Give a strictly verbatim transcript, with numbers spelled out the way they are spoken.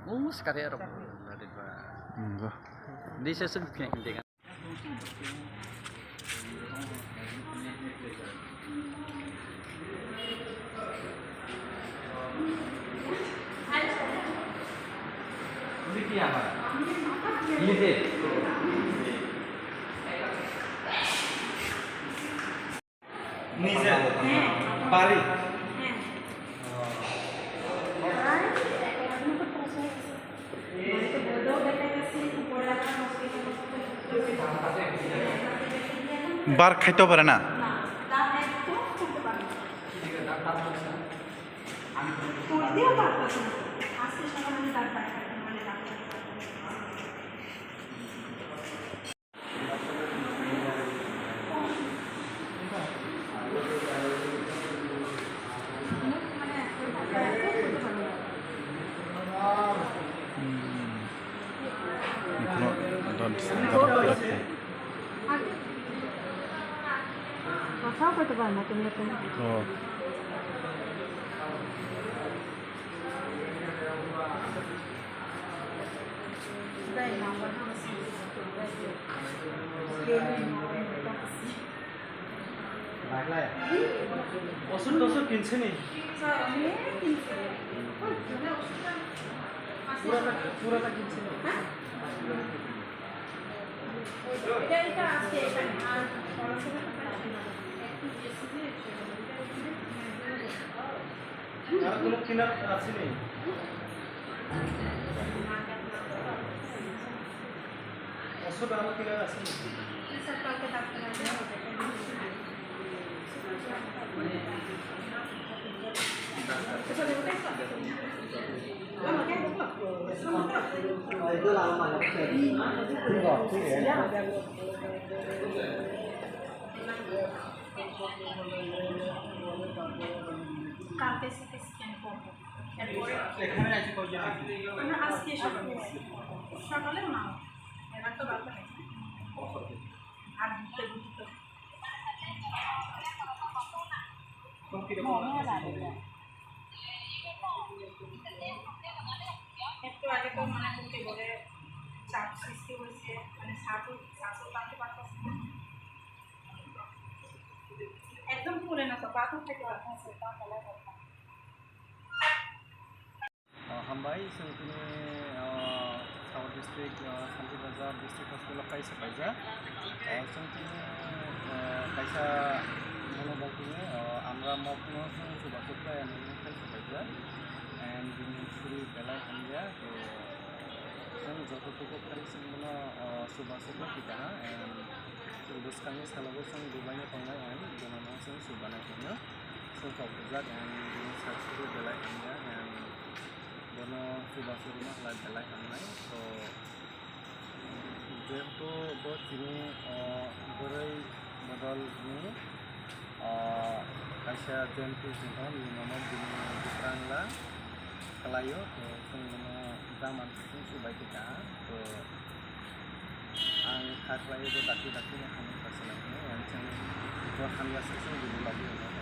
Mus kare rok. Hmm, go. Di se sum khe khe. নিজে? হ্যাঁ। বাড়ি? হ্যাঁ। আর বার খাইতে পারে না। না, তা একদম করতে পারে না। তুই দিও বার করতে না। আজকে সকালে আমি দাঁত বার করতে মানে দাঁত বার করতে। ওষুধ টষুধ কিনছে নি? পুরাটা, পুরাটা কিনছে নি? আর কোনো কিনার আছে নি? ওষুধ আরো কিনার আছে নি? কালকে সিটি স্ক্যান করবো। এরপরে এখানে আছে কয়জন আছে? আমরা আজকে সকালে, সকালে না, এবার তো বারোটা বাজে। আর ঘুরতে ঘুরতে তো কোন কিরকম লাগছে? একটু আগে তো মানে বুকে করে চাপ সৃষ্টি হয়েছে, মানে শ্বাসও, শ্বাসও টানতে পারতেছে না। একদম ফুলে না তো, বাথরুম থেকে বার হয়েছে, তা ফেলা যাবে না। Ah, hambai, chwng tini, ah, South District, ah, Santir Bazar District Hospital o kaisa paijak. Ah, chwng tini, ah, kaisa bono bokni, ah, amra mokno chwng chubachu khlai ani kaisa paijak. And bini suri belai hamya, to chwng joto tuku khlai chwng bono, ah, chubachu khlai kha, and bwskango salogo chwng bubaino tongnai, and bono chwng chubanai tongo. Sokok bujak, and bini side side belai hamya, and bono chubachu rwna khlai belai hamnai. To jehetu bo chini, o, bwrwi bodol ni, o, kaisa jemtu singkho nini mama bini bwkrang la khlaio, to chwng bono jaman sung chubai kha, to ang kha khlaio bo dakti dakti no hamya kha se nai hwnwi, ang chwng bo hamya se chwng bini bagwi hwnwi.